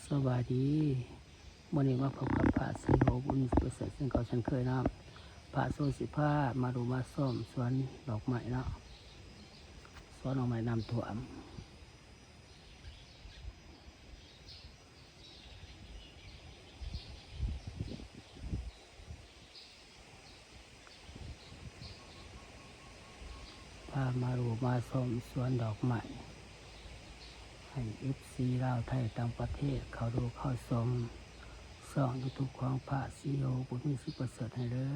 ສະບາຍດີ ມື້ນີ້ມາພົບກັບພະສີໂຫ ບຸນມີ ປະເສີດ ເຊັ່ນເກົ່າເຊັ່ນເຄີຍເນາະ. ພະໂຊຊິພາມາດູມາຊົມສວນດອກໄມ້ເນາະ ສວນດອກໄມ້ນ້ຳຖ້ວມ. ພາມາດູມາຊົມສວນດອກໄມ້ ໃຫ້ເອັຟຊີລາວໄທຕ່າງປະເທດເຂົ້າດູເຂົ້າຊົມຊ່ອງຢູທູບຂອງພະສີໂຫ ບຸນມີ ສີປະເສີດໃຫ້ເດີ.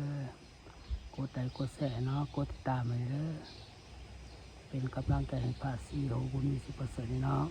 ກົດໄລກົດແຊເນາະ ກົດຕິດຕາມໃຫ້ເດີ. ເປັນກຳລັງໃຈໃຫ້ພະສີໂຫ ບຸນມີ ສີປະເສີດນີ້ເນາະ.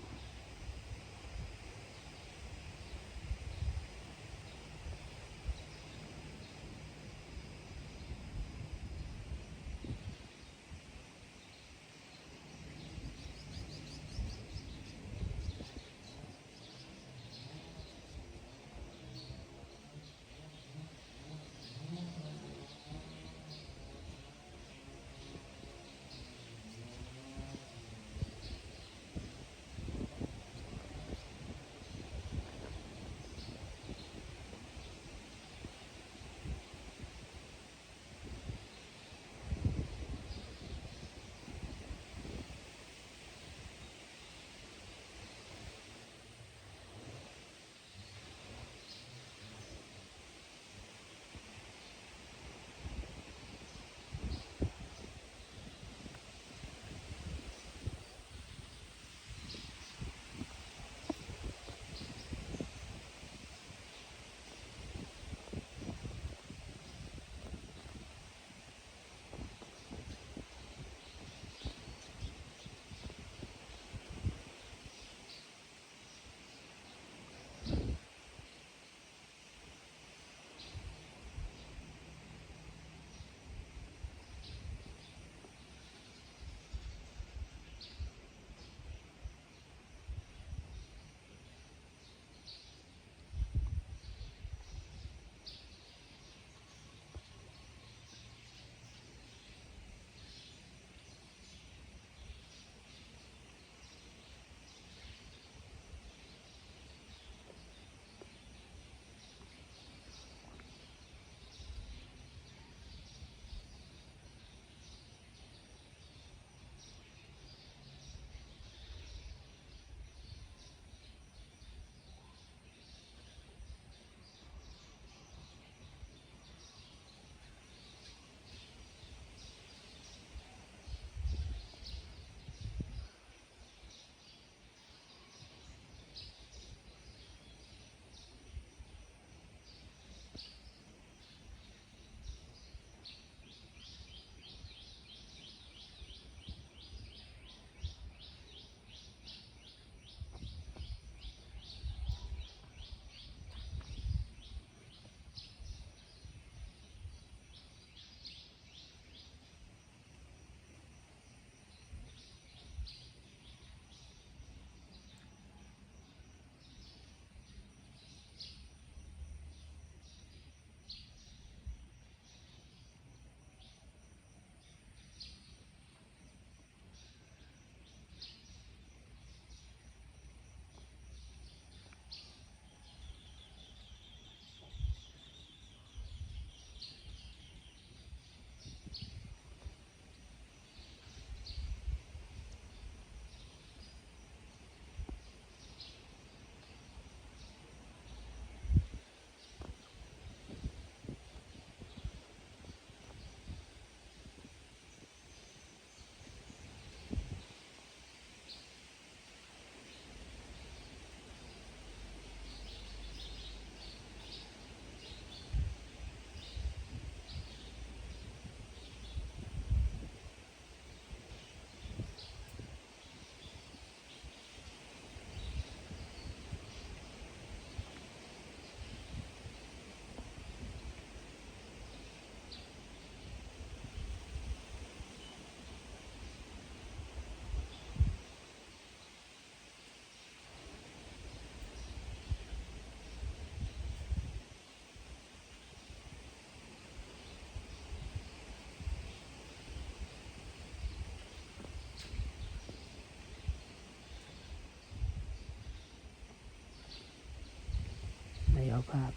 ເອົາພາບ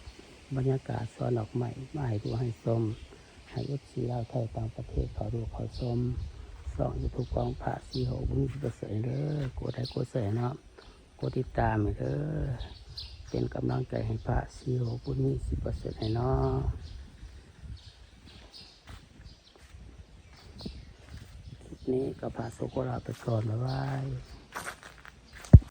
ບັນຍາກາດສວນດອກໄມ້ມາໃຫ້ດູໃຫ້ຊົມ ໃຫ້ເອັຟຊີລາວໄທຕ່າງປະເທດເຂົ້າດູເຂົ້າຊົມ ຊ່ອງຢູທູບຂອງພະສີໂຫ ບຸນມີ ສິບປະເສີດ ເດີ ກົດໄລກົດແຊເນາະ ກົດຕິດຕາມໃຫ້ເດີ ເປັນກຳລັງໃຈໃຫ້ພະສີໂຫ ບຸນມີ ສິບປະເສີດ ໃຫ້ເນາະ. ຄລິບນີ້ກໍພະສົງຂໍລາໄປກ່ອນ ບາຍບາຍ.